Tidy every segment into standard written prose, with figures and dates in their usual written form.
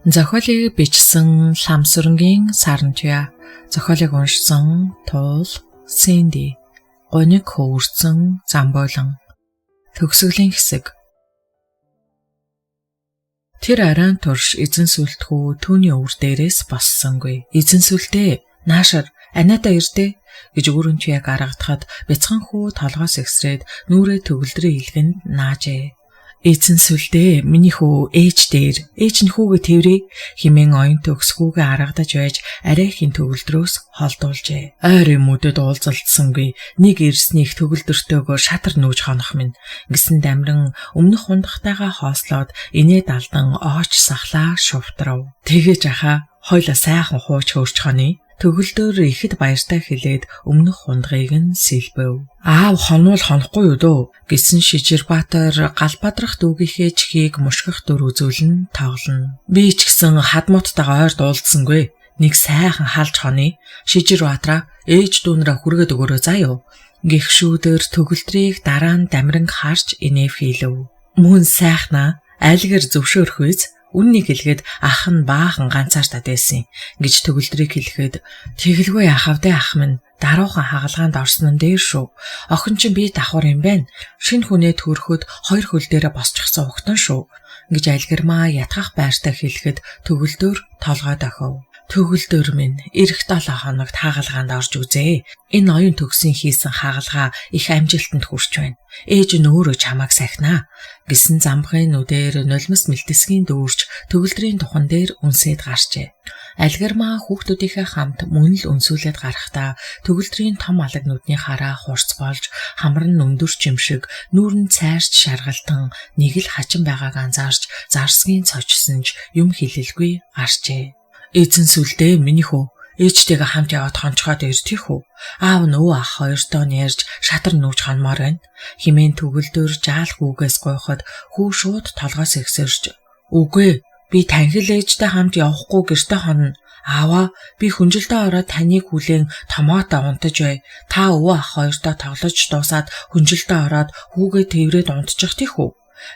Зохиолыг бичсэн Ламсүрэнгийн Сарантуя, зохиолыг уншсан Туул Синди, Гуниг хөвөрцөн Замбойлон. Төгсгөлийн хэсэг. Тэр арайн турш эзэн сүлтгүү түүний өвөр дээрээс боссонгүй. Эзэн сүлдээ, наашаар анаатаа ирдээ гэж өрөнтүйг аргадахад бяцхан хүү толгоос эксрээд нүрээ төгөлдрийн илгэнд наажээ. Эзэн сүлдээ, миний хүү ээж дээр, ээж нь хүүгээ тэврээ хэмээн оюун төгс хүүгээ аргадаж байж арайхийн төгөлдрөөс холдуулжээ. Ойр юмүүдэд уулзалтсангүй нэг ирснийг төгөлдөртөөгөө шатар нүүж хонох минь гэсэн дамран өмнөх хундахтайгаа хоослоод инээд алдан ооч сахлаа шувтрав. Тэгэж ахаа хоёлаа сайхан хууч хөөрч хонё. Төгөлдөр ихэд баяртай хэлээд өмнөх хундгыг нь сэлбэв. Аав хонвол хонохгүй юу дөө гэсэн Шижирбаатар гал бадрах дүүгийнхээ чихийг мушгих дүр үзүүлэн тоглоно. Би ч гэсэн хадмууттайгаа ойрд уулзсангүй. Нэг сайхан халж хоно. Шижирбаатараа ээж дүүнрээ хүргээд өгөөрэй заа юу. Гэх шүүдэр төгөлдрийг дараа нь дамиранг харж инээв хийлв. Мөн сайхнаа айлгэр зөвшөөрөх үз. Үннийг хэлэхэд ах нь баахан ганцаартаад байсан гэж төгөлдрийг хэлэхэд тэгэлгүй яхав дээ ах минь даруухан хагалгаанд орсон нь дээр шүү. Охин чинь би давхар юм байна. Шинэ хүнээ төрөхөд хоёр хөл дээрээ босчихсон ухтан шүү гэж альгирмаа ятгах байртай хэлэхэд төгөлдөр толгой дохив. Төгөлдөр минь эх 7 хоногт хагалгаанд орж үзээ. Энэ оюун төгсийн хийсэн хагалгаа их амжилтанд хүрч байна. Ээж нь өөрөө чамайг сахинаа гэсэн замбгын нүдээр нулимс мэлтэсгийн дүүрч төгөлдрийн тухан дээр үнсээд гарчээ. Альгирмаа хүүхдүүдийнхээ хамт мөн л үнсүүлээд гарахдаа төгөлдрийн том алаг нүдний хараа хурц болж хамар нь өндөрч юм шиг нүүр нь цайрч шаргалтан нэг л хачин байгааг анзаарч зарсгийн цочсон ч юм хэлэлгүй гарчээ. Эзэн сүлдээ миний хүү ээжтэйгээ хамт яваад хончхоод ирдэх үү? Аав нь өвөө ах хоёртоо нь ярьж шатар нүүж хонмоор байна. Химэн төгөлдөр жаал хүүгээс гуйхад хүү шууд толгоос ихсэрч үгүй би танхил ээжтэй хамт явахгүй гэрте хонно. Ааваа би хүнжилдээ ороод таныг хүлээн томоотоо унтаж бай. Та өвөө ах хоёртоо тоглож дуусаад хүнжилдээ ороод хүүгээ тэврээд унтчих тийх үү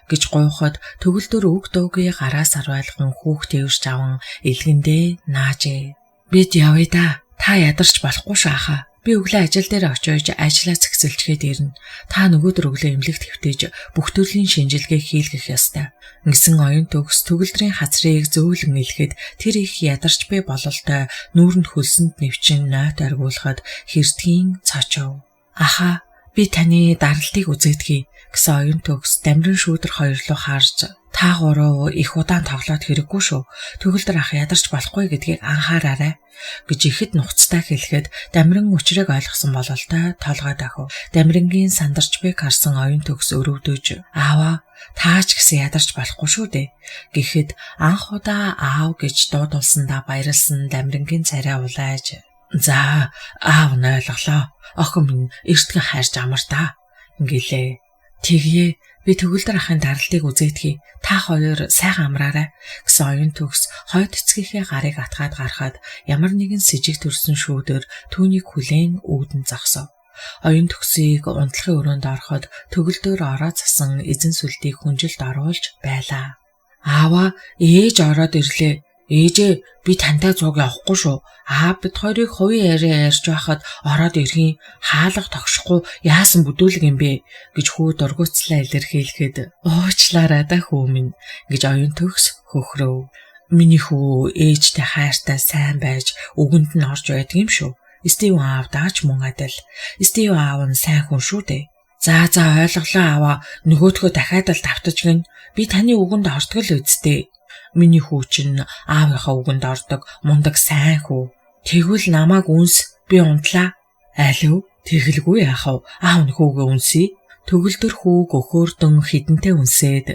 гэж гуйхад төгөлдөр үг дуугүй гараас арвайлхан хүүх тэвэрч аван элгэндээ наажээ. Бид явъя да. Та ядарч болохгүй шааха. Би өглөө ажил дээр очиж ажлаа зэгцэлчгээд ирнэ. Та нөгөөдөр өглөө эмнэлэгт хэвтэж бүх төрлийн шинжилгээ хийлгэх ёстой. Ингэсэн оюун төгс төгөлдрийн хацрыг зөөлөн илхэд тэр их ядарч буй бололтой нүүрэнд хөлсөнд нэвчин нойт аргиулахад хэрдгийн цочов. Аха би таны даралтыг үзээдгий гэсэн оюун төгс дамиран шүүдэр хоёр руу харж та гурав их удаан тоглоод хэрэггүй шүү. Төгөлдөр ах ядарч болохгүй гэдгийг анхаараарай гэж ихэд нухацтай хэлэхэд дамиран учрыг ойлгосон бололтой толгой дохив. Дамирангийн сандарч бийг харсан оюун төгс өрөвдөж ааваа таач гэсэн ядарч болохгүй шүү дээ гэхэд анх удаа аав гэж дуудулсандаа баярлсан дамирангийн царай улааж за аав нь ойлголоо. Охин минь эртгэн хайрч амар та гэлээ. Тэгье би төгөлдөр ахын даралтыг үзээдхий. Та хоёр сайхан амраарай гэсэн оюун төгс хойд эцгийнхээ гарыг атгаад гарахад ямар нэгэн сэжиг төрсөн шүүдэр түүнийг хүлээн үүдэн зогсов. Оюун төгсийг унтлахын өрөөнд ороход төгөлдөр ороо цасан эзэн сүлдийг хүнжилд оруулж байлаа. Аава ээж ороод ирлээ. Ээжээ би тантай цуг явахгүй шүү. Аа бид хоёрыг хувийн яриа ярьж байхад ороод ирэхийн хаалга тогшихгүй яасан бүдүүлэг юм бэ гэж хүү дургуутслаа илэрхийлэхэд уучлаарай да хүү минь гэж оюун төгс хөхрөв. Миний хүү ээжтэй хайртай сайн байж үгэнд нь орж байдаг юм шүү. Стив аав даач мөн адил. Стив аав нь сайн хүн шүү дээ. За за ойлголоо аваа нөгөөдхөө дахиад л давтаж гин. Би таны үгэнд ортгол үсттэй. Миний хүү чинь аавынхаа үгэнд ордог мундаг сайн хүү. Тэгвэл намайг үнс би унтлаа. Алив тэгэлгүй яах вэ? Аав нь хүүгээ үнсье. Төгөлдөр хүүг өхөөрдөн хідэнтэй үнсээд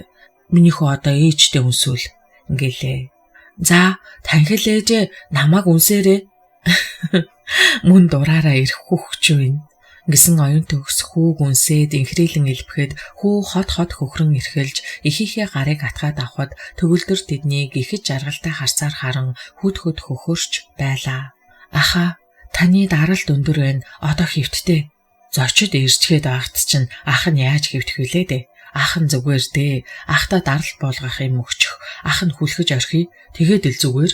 миний хүү одоо ээжтэй үнсвэл гэлээ. За танхил ээжээ намайг үнсээрээ. Мөн дураараа ирэх хүүхч байна гэсэн оюун төгс хүүг үнсээд инхрийлэн элбэхэд хүү хот хот хөхрөн эрхэлж эхийнхээ гарыг атгаад авахад төгөлдөр тэднийг ихэд жаргалтай харцаар харан хөд хөд хөхөрч байлаа. Аха таны даралт өндөр байна. Одоо хэвттэй. Зочид ирчгээд байхад чинь ах нь яаж хэвтэх вүлээ дээ. Ах нь зүгээр дээ. Ахта даралт болгох юм өгчих. Ах нь хүлхэж орхий. Тэгээд л зүгээр.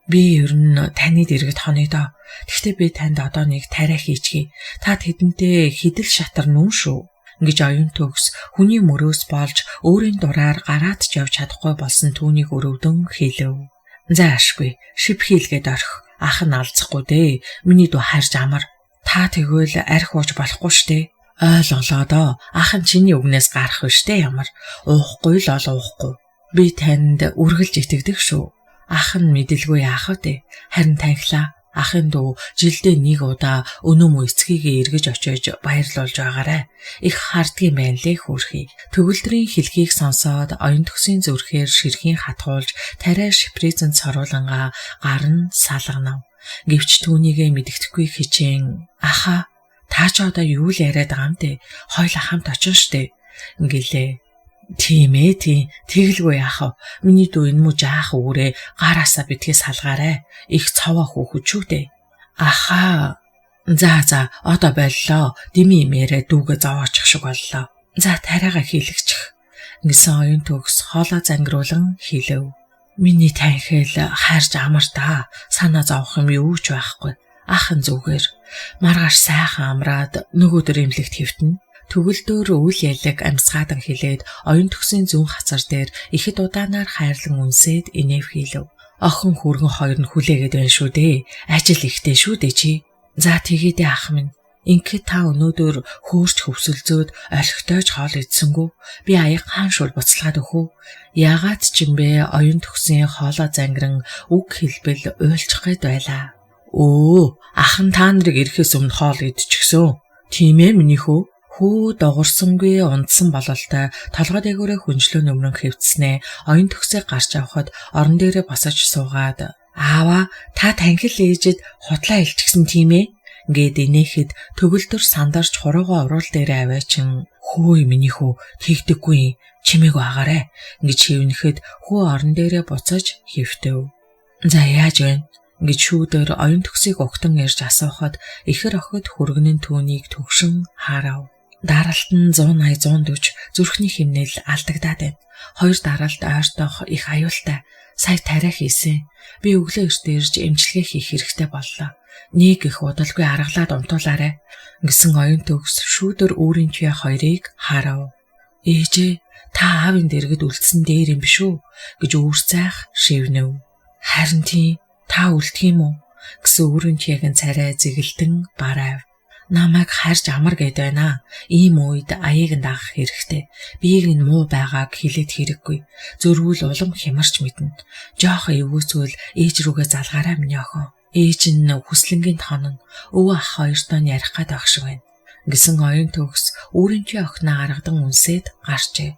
Би ер нь таны дэргэд хонё доо. Гэхдээ би танд одоо нэг тариа хийчихье. Та тэдэнтэй хидэл шатар нүн шүү. Ингэж оюун төгс хүний мөрөөс болж өөрийн дураар гараад ч явж чадахгүй болсон түүнийг өрөвдөн хэлэв. За ашгүй. Шип хийлгээд орхи. Ах нь алзахгүй дээ. Миний дүү хайрж амар. Та тэгвэл арх ууж болохгүй штэ. Ойлголоо доо. Ах нь чиний үгнээс гарах биш дээ ямар. Уухгүй л ол уухгүй. Би танд үргэлж итгэдэг шүү. Ах нь мэдэлгүй яах вэ? Харин танхилаа. Ахын дүү жилдээ нэг удаа өнөө мө эцгийгээ эргэж очиж баярлуулж байгаарай. Их хардгийн байна лээ хөөрхий. Төгөлдрийн хэлхийг сонсоод оюун төгсийн зүрхээр ширхийн хатгуулж тариа шипризэнд соруулангаа гар нь салганав. Гэвч түүнийгээ мэддэхгүй хичээн аха та ч одоо юу л яриад байгаа юм бэ? Хоёлаа хамт очино штэ гэлээ. Тийм ээ тийм тэгэлгүй яах вэ? Миний дүү энэ мүү жаах үүрээ гараасаа битгий салгаарай. Их цовоо хүүхэд шүү дээ. Ахаа. За за одоо боллоо. Дими имээрээ дүүгээ зовоочих шиг боллоо. За тариагаа хийлэгчих. Ингэсэн оюун төгс хоолоо зангируулан хэлэв. Миний танхил хайрж амар да. Санаа зовох юм юу ч байхгүй. Ах нь зүгээр. Маргааш сайхан амраад нөгөөдөр эмнэлэгт хэвтэнэ. Төгөлдөөр үйл ялэг амьсгаадан хилээд оюун төгсийн зүүн хацар дээр ихэд удаанаар хайрлан үнсээд инээв хийлв. Охин хүргэн хоёр нь хүлээгээд байна шүү дээ. Ажил ихтэй шүү дээ чи. За тэгээдээ ах минь. Ингээд та өнөөдөр хөөрч хөвсөлзөөд олигтойж хоол идсэнгүү. Би аяг хаан шул буцалгаад өгөө. Яагаад ч юм бэ оюун төгсийн хоолой зангиран үг хэлбэл уйлчих гээд байлаа. Өө ах нь та нарыг ирэхээс өмнө хоол идчихсэн. Тийм ээ миний хөө. Хүү догорсонгүй унтсан бололтой толгой дээгүүрээ хүнжлөө нөмрөн хэвтснээ оюун төгсөө гарч авахад орон дээрээ босож суугаад аава та танхил ээжэд хутлаа илчгсэн тийм ээ гээд инээхэд төгөлдөр сандарч хуруугаа уруул дээрээ аваачин хөөе миний хүү тэгдэггүй чимээг агаарэ гэж хэвнэхэд хүү орон дээрээ буцаж хэвтэв. За яаж вэ гэж шүүдэр оюун төгсийг угтан ирж асуухад ихэр охид хүргэнэн түүнийг төгшин харав. Даралт нь 180 140 зүрхний химнэл алдагдаад байна. Хоёр даралт ойртох их аюултай. Сая тариа хийсэн. Би өглөө эрт ирж эмчилгээ хийх хэрэгтэй боллоо. Нэг их удалгүй аргалаад унтуулаарай гэсэн оюун төгс шүүдэр өөрийн чия хоёрыг харав. Ээжээ та аавын дэргэд үлдсэн дээр юм биш үү гэж үүр цайх шивнэв. Харин тийм та үлдэх юм уу гэсэн өөрийн чиягийн царай зэгэлтэн барайв. Намайг харж амар гэд байна. Ийм үед аяыг нь дагах хэрэгтэй. Биеийг нь муу байгааг хэлээд хэрэггүй. Зөрвөл улам хямарч мэднэ. Жохон эвгүйцвэл ээж рүүгээ залгаарай миний охин. Ээж нь хүслэнгийн тонно. Өвөө ах хоёртоо нь ярих гээд байх шиг байна. Гэсэн оюун төгс өөрийн чи охиноо аргадан үнсээд гарчээ.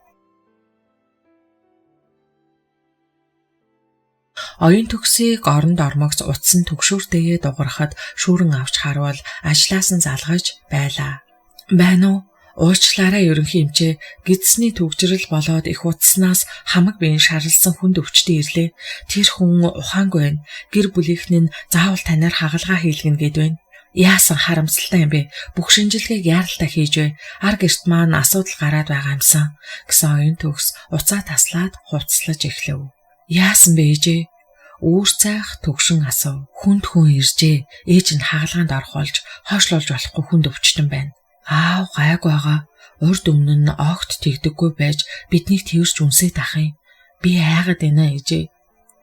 Оюун төгсийг оронд ормогц утсан түгшүүртэйгээ дугарахад шүүрэн авч харвал ажлаас нь залгаж байлаа. Байна уу? Уучлаарай ерөнхий эмчээ гидсний түгжрэл болоод их утснаас хамаг биеийн шаралсан хүнд өвчтөн ирлээ. Тэр хүн ухаангүй байна. Гэр бүлийнх нь заавал танаар хагалгаа хийлгэнэ гэд байна. Яасан харамсалтай юм бэ? Бүх шинжилгээг яаралтай хийж бай. Ар гэрт маань асуудал гараад байгаа юмсан гэсэн оюун төгс уцаа таслаад хувцлаж эхлэв. Яасан бэ ээжээ? Үүр цайх төгшин асуув. Хүнд хүн иржээ. Ээж нь хагалгаанд орох болж хойшлуулж болохгүй хүнд өвчтөн байна. Аав гайг байгаа. Урд өмнө нь огт тэгдэггүй байж биднийг тэрч үнсээд ах юм. Би айгаад байна ээжээ.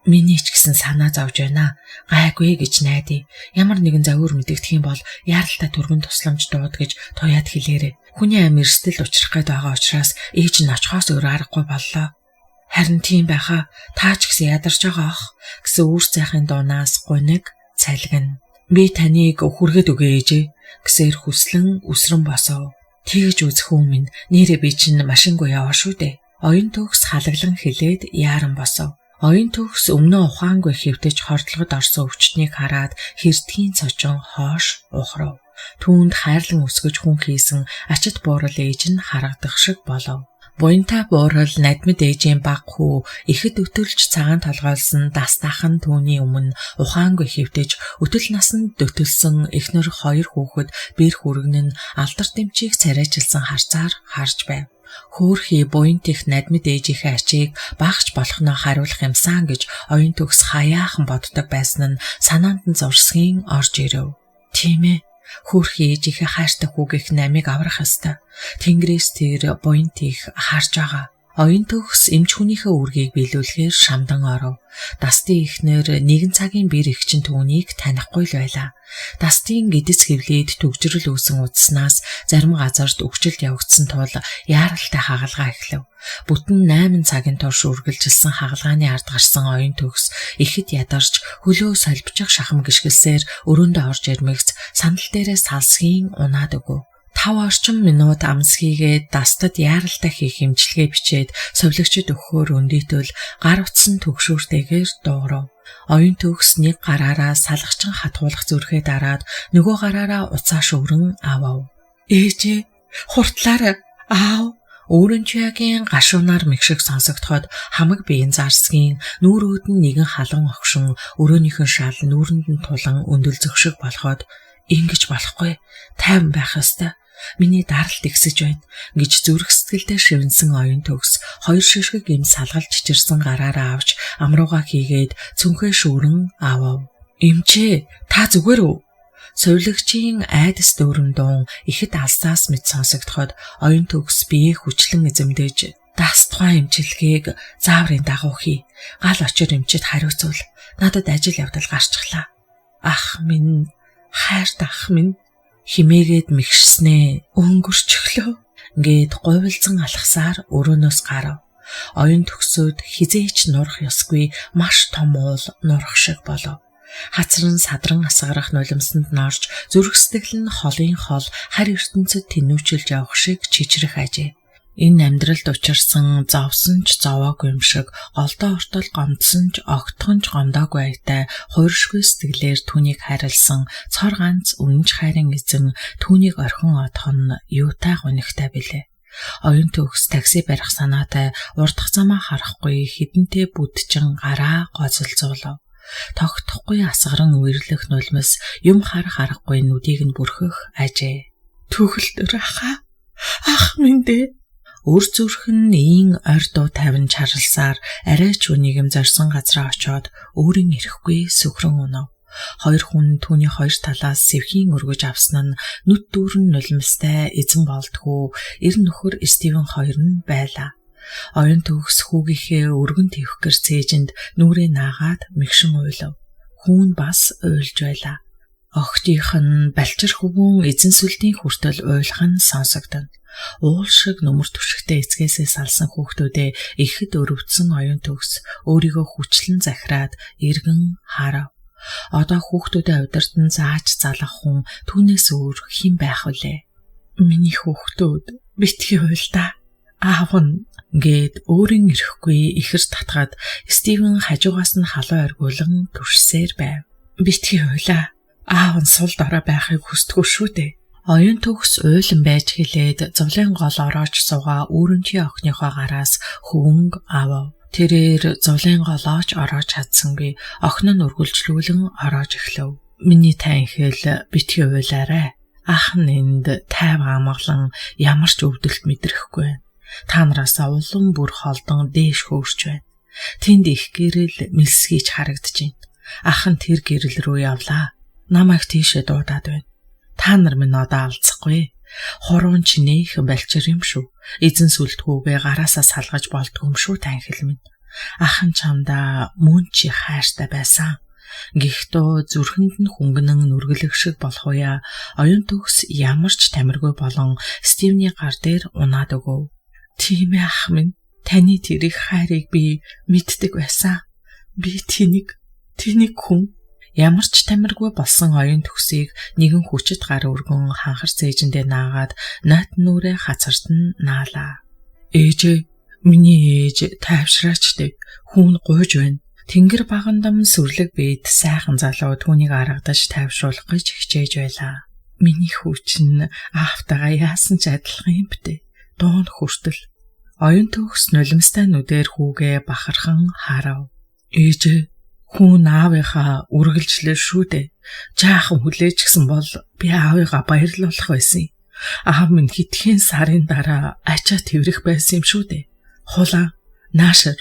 Миний ч гэсэн санаа зовж байна. Гайгүй гэж найдаа. Ямар нэгэн загвар мэдэгдэх юм бол яаралтай түргэн тусламж дууд гэж туяад хэлээрэй. Хүний амь эрсдэл учрах гээд байгаа учраас ээж нь очихоос өөр аргагүй боллоо. Харин тийм байхаа та ч гэсэн ядарч байгаа ах гэсэн үүр цайхын дуунаас гуниг цалгина. Би таныг хүргээд өгье ээжээ гэсээр хүслэн үсрэн босов. Тэгж үзэх өмнө нэрээ би чинь машингүй яваа шүү дээ. Оюун төгс халаглан хэлээд яаран босов. Оюун төгс өмнөө ухаангүй хэвтэж хордлогод орсон өвчтнийг хараад хэрдгийн цочин хоош ухрав. Түүнд хайрлан өсгөж хүн хийсэн ачит буурал ээж нь харагдах шиг болов. Буянтай буурал надмид ээжийн баг хүү ихэд өтөлж цагаан толгойлсон дастаахан түүний өмнө ухаангүй хэвтэж өтөл насанд дөтөлсөн эхнэр хоёр хүүхэд бэр хүргэн нь алдар дэмчийг царайчилсан харцаар харж байв. Хөөхий буянт их надмид ээжийнхээ ачийг багч болохноо хариулах юмсан гэж оюун төгс хаяахан боддог байсан нь санаанд нь зурсгийн орж ирэв. Тийм ээ. Хөөхий ээжийнхээ хайртай хүүгийнх намыг аврах ёстой. Тэнгэрээс тэр буянт их харж байгаа. Оюун төгс эмч хүнийхээ үүргийг биелүүлэхээр шамдан оров. Дастын эхнэр нэгэн цагийн бэр эгчин түүнийг танихгүй л байлаа. Дастын гэдэс хэвлээд түгжрэл үүсэн удснаас зарим газарт өгчлөлт явагдсан тул яаралтай хагалгаа эхлэв. Бүтэн 8 цагийн турш үргэлжилсэн хагалгааны ард гарсан оюун төгс ихэд ядарч хөлөө солбичих шахам гიშгэлсээр өрөөндөө орж ирмэгц сандал дээрээ салсхийн унаад өгөв. 5 орчим минут амсхийгээд дастад яаралтай хийх эмчилгээ бичээд совилогчид өгөхөөр өндийтөл гар утсан төгшүүртэйгээр дуурав. Оюун төгс нэг гараараа салгачин хатгуулах зүрхээ дараад нөгөө гараараа уцаа шүрэн авав. Ээжээ хурдлаарай аав. Өөрөнчөгийн гашуунаар мэгшиг сонсогдоход хамаг биеийн зарсгийн нүүр үүдэн нэгэн халуун огшин өрөөнийхөн шал нүүрэнд нь тулан өндөлзөх шиг болоход ингэж болохгүй тайван байх ёстой. Миний даралт ихсэж байна гэж зүрх сэтгэлдээ шивнсэн оюун төгс хоёр шишгэг юм салгалж чичирсэн гараараа авч амрууга хийгээд цүнхээ шүүрэн авав. Эмчээ та зүгээр үү? Совилогчийн айдас дүүрэн дуун ихэд алсаас мэд сонсогдоход оюун төгс биеэ хүчлэн эзэмдэж дас тухайн эмчилгээг зааврын дагуу хий. Гал очир эмчэд хариуцвал надад ажил явдал гарчглаа. Ах минь хайрт ах минь химээгээд мэгшснээ өнгөрчлөө гээд говьлзан алхасаар өрөөнөөс гарав. Оюун төгсөөд хизээч нурах ёсгүй маш том уул нурах шиг болов. Хацран садран асгарах нулимсанд норж зүрх сэтгэл нь холын хол харь ертөнцид тэнүүчилж явах шиг чичрэх ажээ. Энэ амьдралд учирсан зовсон ч зовоогүй юм шиг голдоо ортол гомдсон ч огтхон ч гомдоогүй аятай хууршгүй сэтгэлээр түүнийг хайрлсан цор ганц үнэнч хайрын эзэн түүнийг орхин одох нь юутай гунигтай билээ. Оюун төгс такси барих санаатай урдах замаа харахгүй хідэнтэй бүдчин гараа гоцолцуулав. Тогтохгүй асгаран үерлэх нулимс юм харах аргагүй нүдийг нь бүрхэх ажээ. Түүхэлтөр ахаа ах минь дээ. Өр зүрх нь ийн ойр дуу тавин чарлсаар арай ч үнийг юм зорьсон газраа очиод өөрийн эрэхгүй сөхрөн унав. Хоёр хүн түүний хоёр талаас сэвхийн өргөж авсан нь нүд дүүрэн нулимстай эзэн болдгоо эр нөхөр Стивен хоёр нь байлаа. Оюун төгс хүүгийнхээ өргөн твхгэр цээжинд нүрээ наагаад мэгшин уйлав. Хүүн бас уйлж байлаа. Охтынх нь балчир хөвгүн эзэн сүлдийн хүртэл уйлах нь сонсогдоно. Уул шиг нүмер түшигтэй эцгээсээ салсан хүүхдүүдээ ихэд өрөвдсөн оюун төгс өөрийгөө хүчлэн захираад эргэн харав. Одоо хүүхдүүдэд удирдан зааж залах хүн түүнээс өөр хэн байх вүлээ? Миний хүүхдүүд битгий уйл та. Аав нь гээд өөрийн эрэхгүй ихэр татгаад Стивен хажуугаас нь халуун оргиулан түшсээр байв. Битгий уйлаа. Аав нь сул дорой байхыг хүсдэггүй шүү дээ. Оюун төгс уйлан байж хэлээд зовлон гол ороож суугаа өөрөнчийн охиныхоо гараас хөвөнгө авав. Тэрээр зовлон голооч ороож чадсангүй охин нь үргэлжлүүлэн ороож эхлэв. Миний танхил битгий уйлаарай. Ах нь энд тайван амгалан ямар ч өвдөлт мэдрэхгүй. Та нараасаа улам бүр холдон дээш хөөрч байна. Тэнд их гэрэл мэлсгийч харагдаж байна. Ах нь тэр гэрэл рүү явлаа. Намайг тийшээ дуудаад байна. Та нар минь одоо алдсахгүй. Хуруун чи нээхэн балчир юм шүү. Эзэн сүлдгүүгээ гараасаа салгаж болдгоо юм шүү танхил минь. Ах нь чамдаа мөн чи хайртай байсан. Гэхдээ зүрхэнд нь хүнгэнэн нүргэлэх шиг болох уяа оюун төгс ямар ч тамиргүй болон Стивний гар дээр унаад өгөв. Тийм ээ ах минь, таны тэр их хайрыг би мэддэг байсан. Би тэнийг хүн ямар ч тамиргүй болсон оюун төгсийг нэгэн хүчит гар өргөн ханхар цээжиндээ наагаад нот нүрээ хацарт нь наалаа. Ээжээ, миний ээж тайвшраач дээ. Хүүн гуйж байна. Тэнгэр багандам сүрлэг бийд сайхан залуу түүнийг аргадаж тайвшруулах гэж хичээж байлаа. Миний хүү чинь аавтайгаа яасан ч адилхан юм бтэ. Дуун хүртэл. Оюун төгс нулимстай нүдээр хүүгээ бахархан харав. Ээжээ хүн аавынхаа үргэлжлээ шүү дээ. Жаахан хүлээж гисэн бол би аавыгаа баярлуулах байсан. Аав минь хэдхэн сарын дараа ачаа тэрэх байсан юм шүү дээ. Хулаа наашир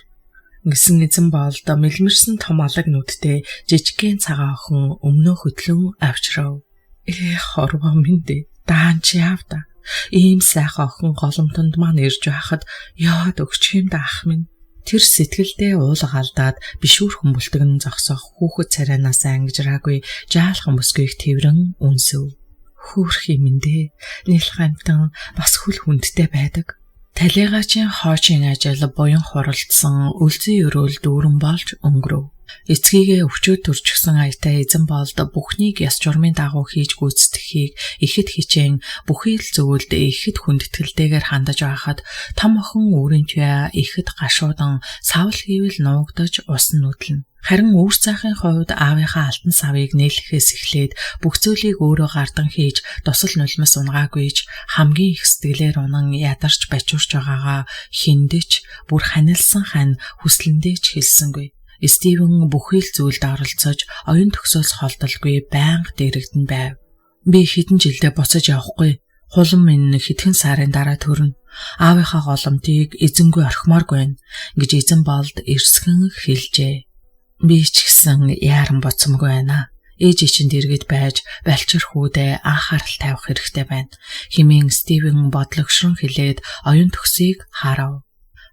гэсэн эзэн болд мэлмэрсэн том алаг нүдтэй жижигхэн цагаан охин өмнөө хөтлөн авчрав. Эх хорвоо минь дээ. Даан чи яав та. Ийм сайхан охин голомтонд маань ирж байхад яваад өгчих юм да ах минь. Тэр сэтгэлдээ уулга алдаад бишүүрхэн бүлтгэн зогсох хүүхэд царайнаас ангижраагүй жаалхан бүсгүйг тэрвэн үнсэв. Хөөх юм дээ. Нэлх амтан бас хөл хүндтэй байдаг. Талигаачийн хоочин ажил буян хуралдсан өлзий өрөөл дүүрэн болж өнгөрөв. Эцгийгээ өвчөөд төрчихсөн аятай эзэн болд бүхнийг ёс журмын дагуу хийж гүйцэтгэхийг ихэд хичээн бүхий л зүйлд ихэд хүндэтгэлтэйгээр хандаж байхад том охин өөрийн туяа ихэд гашуудан савл хийвэл нуугдаж усан нүдлэнэ. Харин үүр цаахын хувьд аавынхаа алтан савыг нээлэхээс эхлээд бүх зүйлийг өөрөө гардан хийж тусал нулимс унгаагүйж хамгийн их сэтгэлээр унан ядарч бачуурч байгаагаа хиндэж бүр ханилсан хань хүслэндээ ч хэлсэнгүй. Стивен бүхий л зүйлд оролцож оюун төгсөөс холдолгүй байнга дэрэгдэн байв. Би хэдэн жилдээ буцаж явахгүй. Хулан минь хэдхэн сарын дараа төрнө. Аавынхаа голомтыг эзэнгүй орхимооргүй байна гэж эзэн болд эрсгэн хэлжээ. Би ч гэсэн яаран боцомгүй байна. Ээж чинь дэргэд байж балчир хүүдээ анхаарал тавих хэрэгтэй байна. Химийн Стивен бодлогшрон хэлээд оюун төгсийг харав.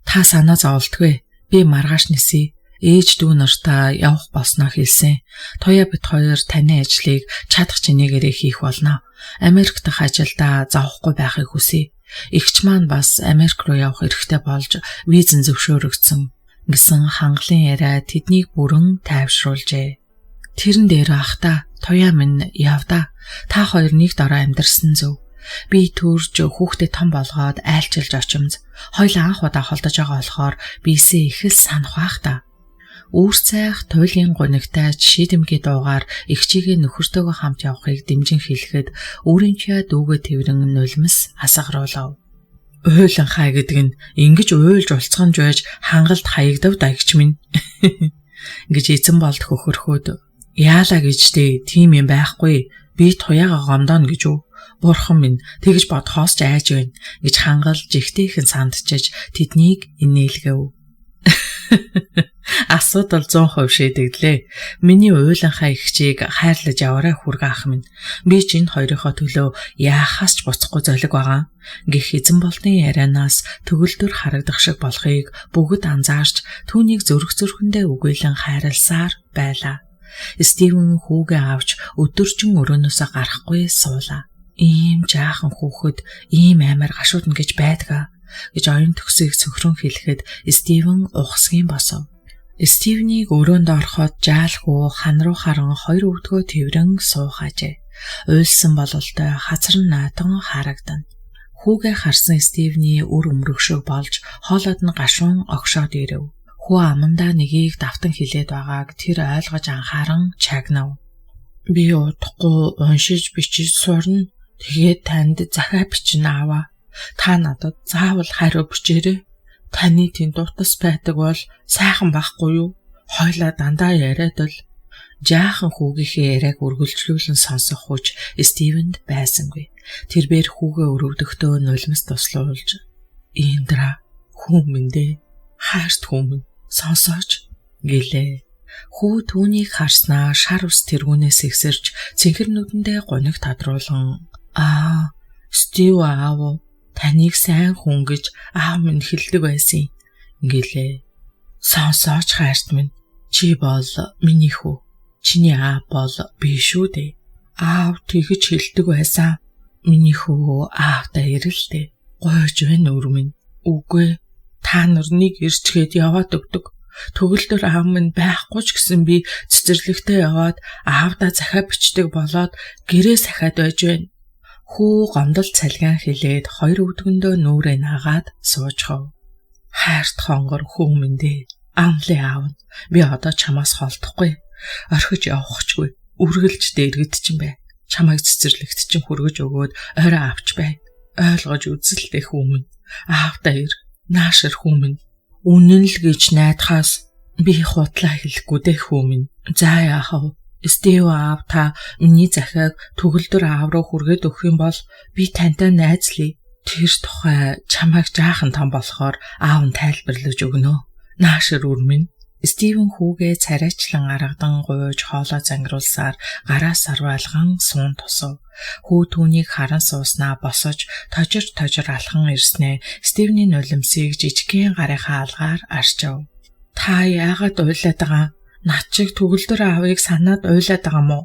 Та санаа зовлтгүй. Би маргааш нисье. Ээж дүү нартаа явах болсноо хэлсэн. Туяа бит хоёр таны ажлыг чадах чинээгээрээ хийх болно. Америк дахь ажилдаа зовхгүй байхыг хүсье. Эгч маань бас Америк руу явах эрхтэй болж визэн зөвшөөрөгдсөн гэсэн хангалын яриа тэднийг бүрэн тайвшруулжээ. Тэрэн дээр ах та туяа минь явда. Та хоёр нэг дорой амьдарсан зөв. Би төрж хүүхдээ том болгоод айлчилж очимз. Хоёул анх удаа холдож байгаа болохоор биесээ их л санах бах та. Үүр цайх туйлын гунигтай шийдэмгий дуугаар эгчийгээ нөхөртөөгөө хамт явахыг дэмжин хэлэхэд өөрийн чиа дүүгээ тэрэн нулимс асгаруулав. Уйлан хай гэдэг нь ингэж уйлж улцганж байж хангалт хаягдав дагч минь гэж эзэн болд хөхөрхөөд яалаа гэж дээ тийм юм байхгүй би туяага гомдооно гэж үү бурхан минь тэгж бодхоос ч айж байна гэж хангал жигтэйхэн сандчиж тэднийг инээлгэв. Асуудал 100% шийдэгдлээ. Миний уйланхаа эгчийг хайрлаж яваарай хүргэ ах минь. Би ч энэ хоёрынхоо төлөө яахаас ч буцахгүй золиг байгаа. Гэх эзэн болдын ярианаас төгөлдөр харагдах шиг болохыг бүгд анзаарч түүнийг зүрх зүрхэндээ үгүйлэн хайрласаар байлаа. Стивен хүүгээ авч өдөржин өрөөнөөсөө гарахгүй суулаа. Ийм жаахан хүүхэд ийм аймаар гашуудна гэж байдгаа гэж оюун төгсийг цөхрөн хэлэхэд Стивен ухасгийн босов. Стивнийг өрөөнд ороход жаалхүү хан руу харан хоёр өвдгөө тэрвэн суухаажээ. Уйлсан бололтой хазарн наатан харагдана. Хүүгээ харсан Стивний үр өмрөгшөг болж хоолойд нь гашуун огшоод ирэв. Хүү амандаа нэгийг давтан хилээд байгааг тэр ойлгож анхааран чагнав. Би удахгүй уншиж бичиж сурна. Тэгээд танд захиа бичнэ ааваа. Та надад заавал хариу бичээрэй. Таны тэнд утас байдаг бол сайхан байхгүй юу? Хойлоо дандаа яриад л жаахан хүүгийнхээ яриаг үргэлжлүүлэн сонсох хүч Стивенд байсангүй. Тэрбээр хүүгээ өрөвдөхдөө нулимс туслуулж "Индра хүү минь дээ. Хайрт хүү минь сонсооч" гэлээ. Хүү түүнийг харснаа шар ус тэргүүнээс ихсэрч цэнхэр нүдэндээ гуниг тодруулан "Аа, Стив аав таныг сайн хүн гэж аав минь хэлдэг байсан" гэлээ. Сонсооч хайрт минь чи бол миний хүү. Чиний аав бол би шүү дээ. Аав тэгж хэлдэг байсан. Миний хүү аавтай ирэлтэй. Гойж байна өр минь. Үгүй та нар нэг ирчгээд яваад өгдөг. Төгөлдөр аав минь байхгүй ч гэсэн би цэцэрлэгтээ яваад аавдаа захиа бичдэг болоод гэрээ сахиад байж байна. Хүү гомдол цалгаан хэлээд хоёр өвдгөндөө нүрээ наагаад суужхав. Хайрт хонгор хүү минь дээ. Амлын аав нь би одоо чамаас холдохгүй. Орхиж явахчгүй. Үргэлж дэргэд чинь бай. Чамайг цэцэрлэгт чинь хүргэж өгөөд орой авч бай. Ойлгож үзэлтэй хүү минь. Аавдаа ир. Наашир хүмүүн. Үнэн л гэж найдахаас би худлаа хэлэхгүй дээ хүмүүн. За яах вэ? Стив аав та миний захиаг төгөлдөр аав руу хүргээд өгөх юм бол би тантай найзлая. Тэр тухай чамайг жаахан том болохоор аав нь тайлбарлаж өгнө. Наашир үр минь. Стивен хүүгээ царайчлан аргадан гуйж хоолой зангируулсаар гараа сарвайлган суун тусав. Хүү түүнийг харан сууснаа босож тожир тожир алхан ирснээ Стивний нулимсыг жижигхэн гарынхаа алгаар арчив. Та яагаад уйлаад байгаа? Над чиг төгөлдөр аавыг санаад уйлаад байгаа мó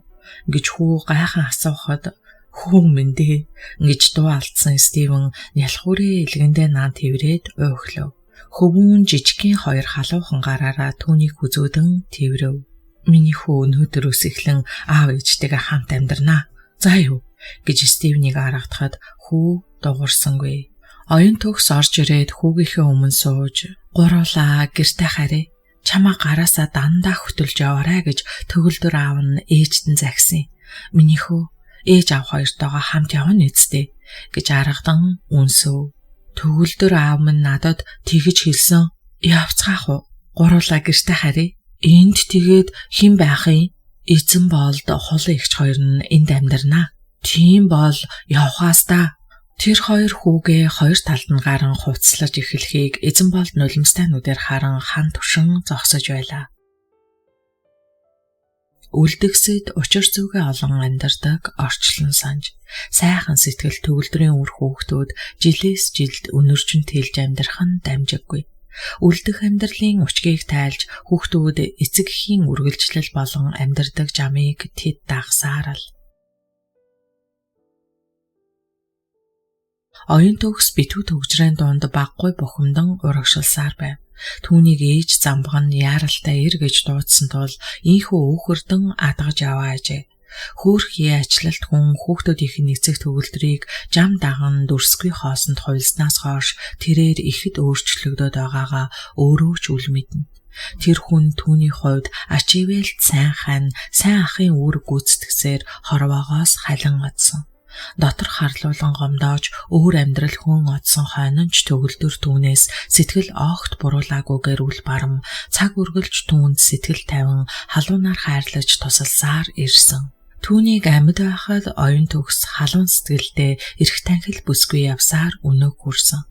гэж хүү гайхан асуухад хүү минь дээ гэж дуу алдсан Стивен нялхуурын элгэндээ наан тэрврээд уйхлав. Хөвүүн жижигхэн хоёр халуухан гараараа түүнийг хүзүүдэн тэрвэрэв. Миний хүү өнөөдрөөс эхлэн аав ээжтэйгээ хамт амьдрнаа. За юу гэж Стивнийг аргадахад хүү дуурсангүй. Оюун төгс орж ирээд хүүгийнхээ өмнө сууж гуруулаа гэрте харъя. Чамаа гараасаа дандаа хөтөлж яваарай гэж төгөлдөр аав нь ээжтэн загсан. Миний хүү ээж аав хоёртойгоо хамт явна үсттэй гэж аргадан үнсөв. Төгөлдөр аав минь надад тэгж хэлсэн. Явцгаах уу? Гуруулаа гэрте харъя. Энд тэгээд хэн байх юм? Эзэн болд хулан эгч хоёр нь энд амьдрнаа. Тийм бол явхаас та. Тэр хоёр хүүгээ хоёр талд нь гарan хувцаслаж эхлэхийг эзэн болд нулимстай нүдээр харан хан тушин зогсож байлаа. Үлдгэсэд учир зүгээ олон амьдардаг орчлон санж сайхан сэтгэл төгөлдрийн үр хүүхдүүд жилээс жилд өнөржин тэлж амьдрах нь дамжиггүй. Үлдэх амьдралын учгийг тайлж хүүхдүүд эцэг эхийн үргэлжлэл болон амьдардаг жамыг тэд дагсаар л. Оюун төгс битүү төгжрийн дунд баггүй бухимдан урагшилсаар байв. Түүнийг ээж замбган яаралтай ир гэж дуудсан тул ийнхүү өөхөрдөн адгаж яваажээ. Хөөрхий ачлалт хүн хүүхдүүдийнх нь эцэг төгөлдрийг жам даган дүрсгүй хоосонд хувилснаас хойш тэрээр ихэд өөрчлөгдөд байгаагаа өөрөө ч үл мэднэ. Тэр хүн түүний хувьд ач ивэлт сайн хань, сайн ахын үүрэг гүйцэтгсээр хорвоогоос халин одсон. Дотор харлуулан гомдоож өөр амьдрал хүн одсон хойно ч төгөлдөр түүнээс сэтгэл огт буруулаагүйгээр үл барам цаг үргэлж түүнд сэтгэл тавин халуунаар хайрлаж тусалсаар ирсэн. Түүнийг амьд байхад оюун төгс халуун сэтгэлдээ эрх танхил бүсгүй явсаар өнөг хүрсэн.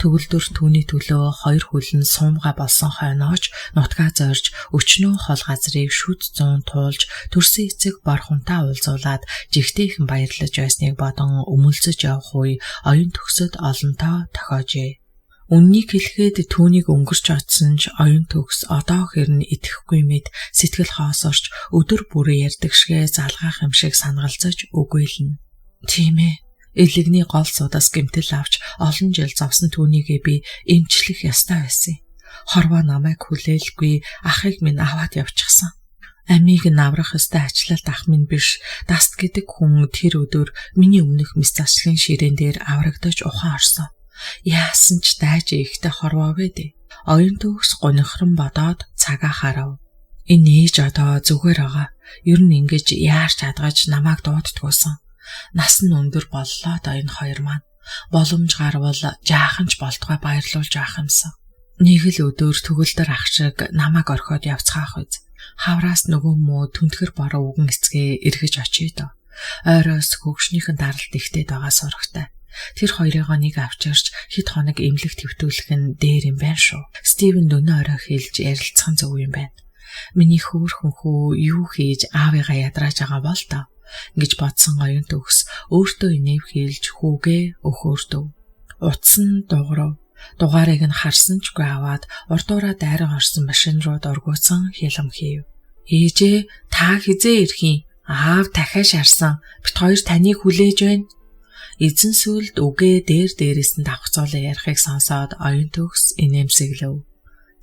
Төгөлдөр түүний төлөө хоёр хөл нь суумга болсон хойнооч нутгаа зорж өчнөө хол газрыг шүд зуун туулж төрсөн эцэг борхонтаа уулзуулаад жигтэйхэн баярлаж байсныг бодон өмөлзөж явах үе оюун төгсөд олонтоо тохиожээ. Үннийг хэлэхэд түүнийг өнгөрч одсон ч оюун төгс одоо хэрн итгэхгүй мэд сэтгэл хоосорч өдөр бүрээ ярьдаг шигэ залгаах юм шиг санагалзаж үгүйлнэ. Тийм ээ. Элэгний гол судас гэмтэл авч олон жил зовсон түүнийгээ би эмчлэх ёстой байсан. Хорвоо намайг хүлээлгүй ахыг минь аваад явчихсан. Амийг нь аврах ёстой ачлалт ах минь биш. Даст гэдэг хүн тэр өдөр миний өмнөх мэс заслын ширээн дээр аврагдаж ухаан орсон. Яасан ч дайж ихтэй хорвоо вэ дээ. Оюун төгс гонхрон бодоод цагаа харав. Энэ ээж одоо зүгээр байгаа. Ер нь ингэж яарч адгаж намайг дууддгүйсэн. Нас нь өндөр боллоо доо энэ хоёр маань. Боломж гарвал жаахан ч болтугай баярлуулж авах юмсан. Нэг л өдөр төгөлдөр ах шиг намайг орхиод явцгаах үз. Хавраас нөгөө муу түнтгэр бороо үгэн эцгээ эргэж очие доо. Ойроос хөгшнийхэн даралт ихтэйд байгаа сурагтай. Тэр хоёрыгоо нэг авчирч хэд хоног эмнэлэг твтүүлэх нь дээр юм байна шүү. Стивен дөнөө орой хэлж ярилцсан зөв юм байна. Миний хөөрхөн хүү юу хийж аавыгаа ядрааж байгаа бол доо гэж бодсон оюун төгс өөртөө инээв хэлж хүүгээ өхөөрдөв. Утас нь дуурав. Дугаарыг нь харсан ч гүй аваад урдуураа дайран орсон машин руу дургуутсан хялам хийв. Ээжээ та хизээ ирэх юм? Аав дахиад шарсан. Бит хоёр таныг хүлээж байна. Эзэн сүлд үгээ дээр дээрээс нь давхцуулан ярихыг сонсоод оюун төгс инээмсэглэв.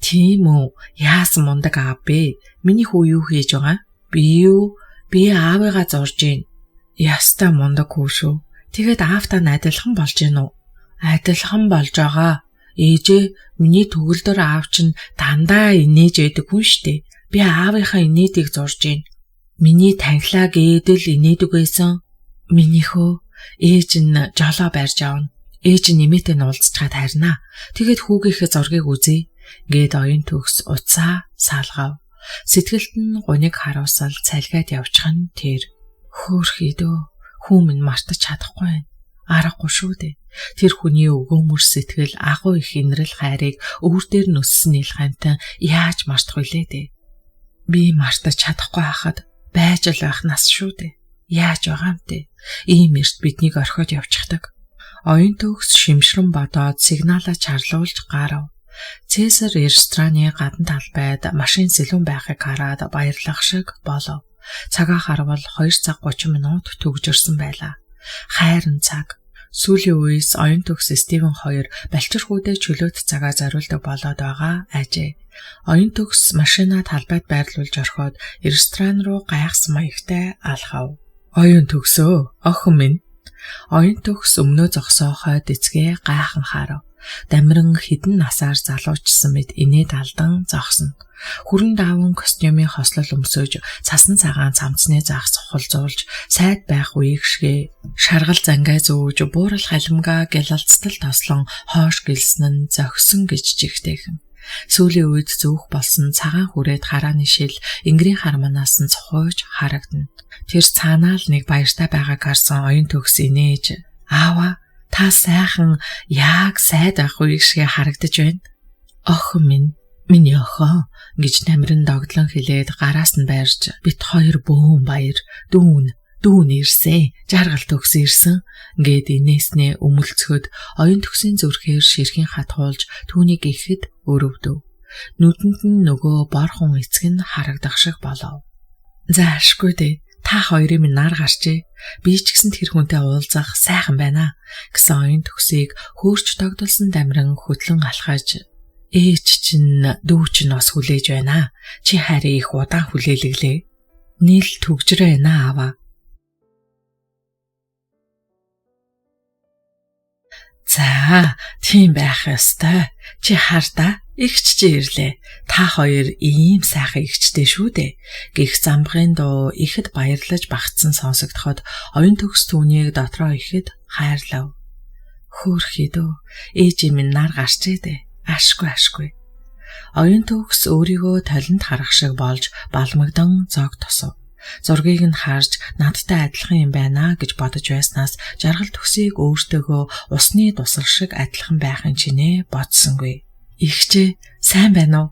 Тийм үү? Яасан мундаг аав бэ? Миний хүү юу хийж байгаа? Би юу? Би аавыгаа зурж гин. Яста мундаг хүү шүү. Тэгээд аавтаа адилхан болж гин үү? Адилхан болж байгаа. Ээжээ миний төгөлдөр аав чинь дандаа инээж байдаг хүн штэ. Би аавынхаа инээдийг зурж гин. Миний танхилаа гээдэл инээдэг байсан. Миний хөө ээж нь жолоо барьж авна. Ээж нь нэмээтэй нь уулзчаад харина. Тэгээд хүүгийнхээ зургийг үзье. Гээд оюун төгс уцаа саалгав. Сэтгэлд нь гуниг харуулсал цалгаад явчих нь тэр. Хөөхий дөө хүн минь мартаж чадахгүй байна. Аргагүй шүү дээ. Тэр хүний өгөөмөр сэтгэл агуу их инрэл хайрыг өвөр дээр нь өссөн нийлхантай яаж мартах вүлээ дээ. Би мартаж чадахгүй хахад байж л байх нас шүү дээ. Яаж байгаа юм бэ? Ийм эрт биднийг орхиод явчихдаг. Оюун төгс шимшрэн бодоод сигналаа чарлуулж гарав. Цэсар рестораны гадна талбайд машин сэлүүн байхыг хараад баярлах шиг болов. Цагаа харвал 2 цаг 30 минут төгжөрсөн байлаа. Хайрын цаг. Сүүлийн үеэс оюун төгс Стивен хоёр балчир хүүдээ чөлөөт цагаа зориулдаг болоод байгаа ажээ. Оюун төгс машинаа талбайд байрлуулж орхиод ресторан руу гайхсан маягтай алхав. Оюун төгсөө, охин минь. Оюун төгс өмнөө зогсоо хойд эцгээ гайхан харав. Дамиран хэдэн насаар залуучсан мэт инээд алдан зогсно. Хүрэн даавн костюмын хослол өмсөж, цасан цагаан цамцны загас хулзуулж, сайд байх үеиг шигэ шаргал зангай зүүж, буурал халимгаа гялалцтал тослон хоош гэлсэн нь зогсон гэж жигтэйхэн. Сүүлийн үед зөөх болсон цагаан хүрээд харааны шил энгэрийн харманаас нь цухуйж харагдана. Тэр цаанаа л нэг баяртай байгааг харсан оюун төгс инээж "Аава, та сайхан яг сайд байх үеиг шиг харагдаж байна. Охин минь, миний охин" гэж намиран догдлон хэлээд гараас нь байрж бит хоёр бөөн баяр дүүн дүүн ирсэн, жаргал төгс ирсэн гээд инээснээ өмөлцөхөд оюун төгсийн зүрхээр ширхийн хатгуулж түүнийг ихэд өрөвдөв. Нүдэнд нь нөгөө борхон эцэг нь харагдах шиг болов. За ашгүй дээ. Та хоёрын минь нар гарчээ. Би ч гэсэн тэр хүнтэй уулзах сайхан байна гэсэн оюун төгсийг хөөрч догдолсон дамиран хөтлөн алхаж ээж чинь дүү чинь бас хүлээж байна. Чи харин их удаан хүлээлгэлээ. Нийл төгжрөө байна аава. За, тийм байх ёстой. Чи хар да, эгч чи ирлээ. Та хоёр ийм сайхан эгчтэй шүү дээ. Гэх замбгын дуу ихэд баярлаж багцсан сонсогдоход оюун төгс түүнийг дотроо ихэд хайрлав. Хөөхий дөө, ээж минь нар гарчээ дээ. Ашгүй ашгүй. Оюун төгс өөрийгөө толинд харах шиг болж балмагдан зог тосов. Зургийг нь харж надтай адилхан юм байна гэж бодож байснаас жаргал төгсийг өөртөөгөө усны дусал шиг адилхан байх юм чинээ бодсонгүй. Игчээ сайн байна уу?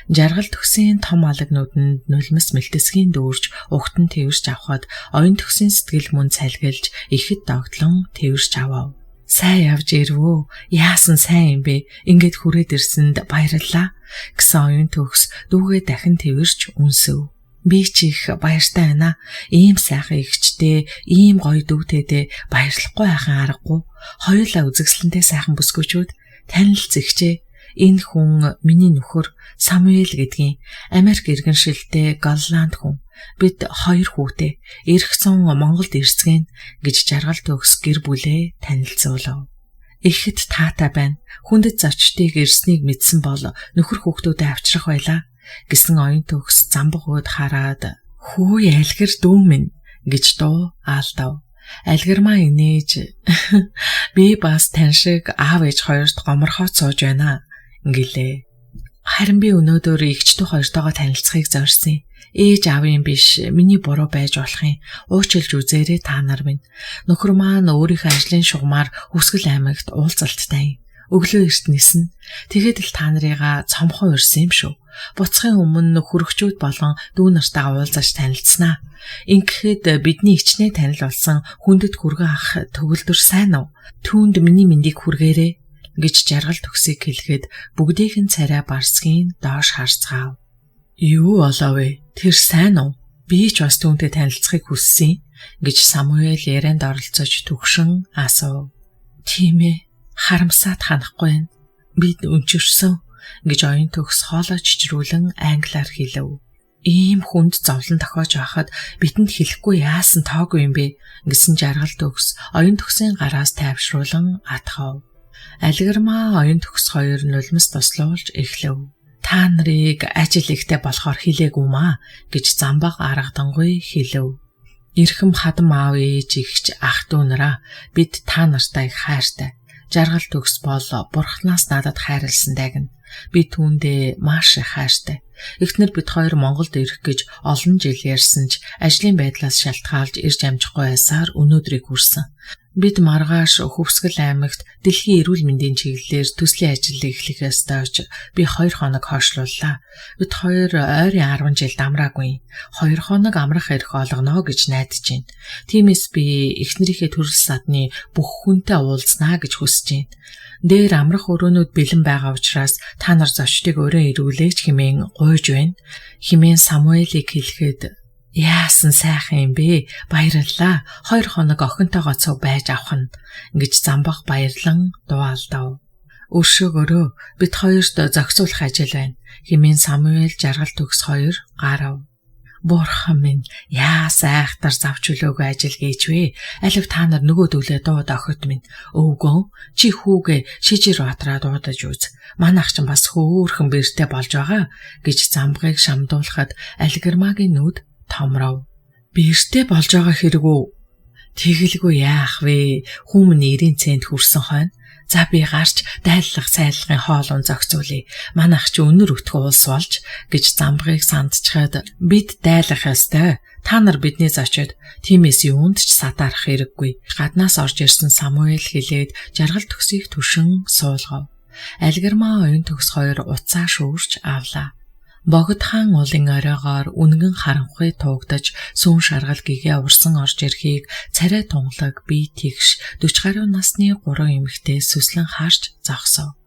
Жаргал төгсийн том алаг нүдэнд нулимс мэлтэсгийн дүүрж угтан тэрч авахад оюун төгсийн сэтгэл мөн цалгилж ихэд догтлон тэрч авав. Сайн явж ирвөө? Яасан сайн юм бэ? Ингээд хүрээд ирсэнд баярлалаа гэсэн оюун төгс дүүгээ дахин тэрч үнсэв. Би ч их баяртай байна. Ийм сайхан эгчтэй, ийм гоё дүүтэйдээ баярлахгүй байхын аргагүй. Хоёулаа үзэгсэлэнтэй сайхан бүсгүүчүүд танилц эгчээ. Энэ хүн миний нөхөр Самуэль гэдгийн Америк иргэн шилтэй Голланд хүн. Бид хоёр хүүтэй. Ирэх зун Монголд ирцгээн гэж жаргал төгс гэр бүлээ танилцуулав. Ихэд таатай байна. Хүндэт зочдыг ирснийг мэдсэн бол нөхөр хүүхдүүдэд авчрах байлаа гэсэн оюун төгс замбаг ууд хараад хүү альгэр дүү минь гэж дуу аалдав. Альгэрмаа инээж би бас тань шиг аав ээж хоёрт гоморхоод сууж байна гэлээ. Харин би өнөөдөр эгч дүү хоёртойгоо танилцахыг зорьсон. Ээж аавын биш миний буруу байж болох юм. Уучлж үзээрэй та нар минь. Нөхөр маань өөрийнхөө ажлын шугамар Хүсгэл аймагт уулзалттай юм. Өглөө эрт ниснэ. Тэгээд л та нарыгаа цомхон урьсан юм шүү. Буцахын өмнө хөрөгчүүд болон дүү нартайгаа уулзаж танилцсанаа. Ингэхэд бидний ичнээ танил болсон хүндэт хүргэн ах төгөлдөр сайн уу? Түүнд миний мэндийг хүргээрэй гэж жаргал төгсийг хэлэхэд бүгдийнх нь царай барсгийн доош харцгаав. Юу болов вэ? Тэр сайн уу? Би ч бас түүнтэй танилцахыг хүссэн гэж Самуэль ярианд оролцож төгшин асуув. Тийм ээ, харамсаад ханахгүй байна. Бид өнчөрсөн гэж оюун төгс хоолой чичрүүлэн англиар хэлэв. Ийм хүнд зовлон тохиож байхад бидэнд хэлэхгүй яасан тоогүй юм бэ гэсэн жаргал төгс оюун төгсийн гараас тайвшруулан атхав. Алгирмаа оюун төгс хоёр нулимс туслуулж эхлэв. Та нарыг ажил ихтэй болохоор хэлээгүй маа гэж замбаг аргадангүй хэлэв. Эрхэм хадам аав ээж эгч ах дүү нараа бид та нартай их хайртай. Жаргал төгс бол бурхнаас надад хайрлсан дайгна. Би түүндээ маш их хайртай. Эхнэр бид хоёр Монголд ирэх гэж олон жил ярьсан ч ажлын байдлаас шалтгаалж ирж амжихгүй байсаар өнөөдрийг хүрсэн. Бид маргааш Хөвсгөл аймагт дэлхийн эрүүл мэндийн чиглэлээр төслийн ажил эхлэх ёстой ч би 2 хоног хойшлууллаа. Бид хоёр ойрын 10 жил дамраагүй. 2 хоног амрах эрх олгоно гэж найдаж байна. Тиймээс би эхнэрийнхээ төрөл садны бүх хүнтэй уулзнаа гэж хүсэж байна. Дээр амрах өрөөнүүд бэлэн байгаа учраас та нар зочдыг өрөө ирүүлээч хэмээн гуйж байна. Хэмээн Самуэлийг хэлэхэд яасан сайхан юм бэ? Баярлалаа. 2 хоног охинтойгоо цуг байж авах нь гэж замбах баярлан дуу алдав. Өршөөгөөрөө бид хоёрт зохицуулах ажил байна. Хэмээн Самуэль жаргал төгс хоёр гарав. Бурхан минь яас айхтар завч хөлөөгөө ажил хийж вэ? Алив та нар нөгөөдөлөө дууд охид минь. Өвгөн чи хүүгээ Шижир баатраа дуудаж үз. Манайх ч бас хөөхөн бэртэй болж байгаа гэж замбгыг шамдуулахад Алгирмагийн нүд томров. Бэртэй болж байгаа хэрэг үү? Тэгэлгүй яах вэ? Хүмүүн 90 цент хүрсэн хойно. За би гарч дайлах сайлгын хоолун зохицуулъя. Манайх чи өнөр өтгөн улс болж гэж замбгыг сандчхад бид дайлах ёстой. Та нар бидний зочид. Тиймээс юунд ч сатаарах хэрэггүй. Гаднаас орж ирсэн Самуэль хэлээд жаргал төгсийг түшин суулгав. Алгирмаа оюун төгс хоёр уцаа шүүрч авлаа. Богд хаан уулын оройгоор үнгэн харанхуй туугдаж сүүн шаргал гэгээ урсан орж ирэхийг царай тунгалаг бие тэгш 40 гаруй насны 3 эмэгтэй сүслэн харж зогсов.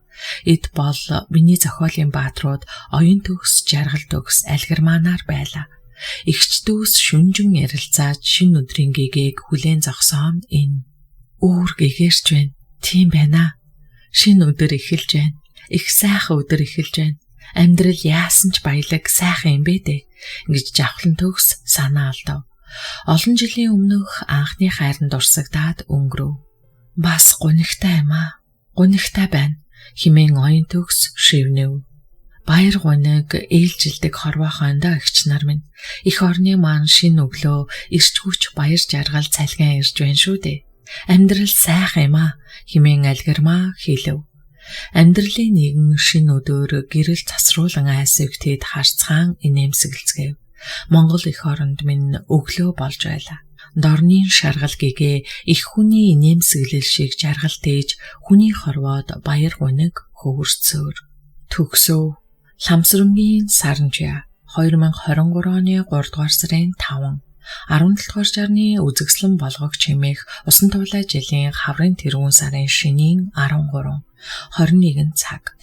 Эд бол миний зохиолын бааtruуд оюун төгс, жаргал төгс алгирмаанаар байлаа. Эгч дүүс шүнжин ярилцаад шинэ өдрийн гэгээг хүлээн зогсоон энэ. Үүр гэгэрч байна. Тийм байна. Шинэ өдөр эхэлж байна. Их сайхан өдөр эхэлж байна. Амьдрал яасан ч баялаг сайхан юм бэ дээ гэж жавхлан төгс санаа алдав. Олон жилийн өмнөх анхны хайранд дурсагдаад өнгөрөв. Бас гунигтай юм аа. Гунигтай байна хэмээн оюун төгс шивнэв. Баяр гуниг ээлжилдэг хорвоо хойндоо эгч нар минь. Эх орны маань шинэ өглөө ирч хүч баяр жаргал цалган ирж байна шүү дээ. Амьдрал сайхан юм аа хэмээн Алгирмаа хэлэв. Амьдралын нэгэн шинэ өдөр гэрэл засруулан айсыг тэд харцгаан инээмсэгэлцгээв. Монгол эх оронд минь өглөө болж байлаа. Дорнын шаргал гэгээ их хүний инээмсэглэл шиг жаргал тээж хүний хорвоод баяр гуниг хөвөрцөөр. Төгсөв. Ламсрангийн саранчаа 2023 оны 3 дугаар сарын 5 17 дугаар шарны үзэгслэн болгогч хэмээх усан туулай жилийн хаврын тэргүүн сарын шинийн 13 21 цаг.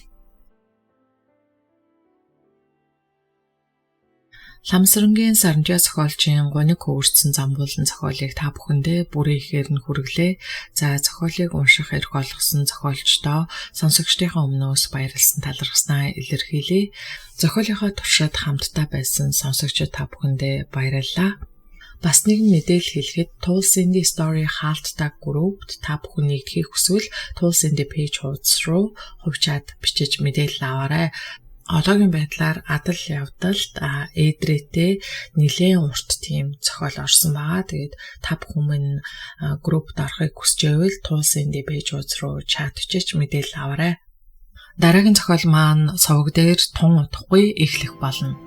Ламсрангийн саранчаа зохиолчийн гуниг хөвөрцсөн замбуулан зохиолыг та бүхэндээ бүрэн ихээр нь хүргэлээ. За зохиолыг унших эрх олгосон зохиолчдоо сонсогчдынхаа өмнөөс баярлсан талархснаа илэрхийлье. Зохиолынхоо туршид хамтдаа байсан сонсогчид та бүхэндээ баярлалаа. Бас нэгэн мэдээлэл хэлэхэд Tools Indie Story хаалттай группт та бүхэн нэгдэхийг хүсвэл Tools Indie page хуудас руу хувьчаад бичиж мэдээлэл аваарай. Одоогийн байдлаар адал явдалд эдрээтэй нэлээн урт тийм зохиол орсон байгаа. Тэгээд та бүхэн группт орохыг хүсч байвал Tools Indie page хуудас руу чат бичиж мэдээлэл аваарай. Дараагийн зохиол маань суваг дээр тун удахгүй эхлэх болно.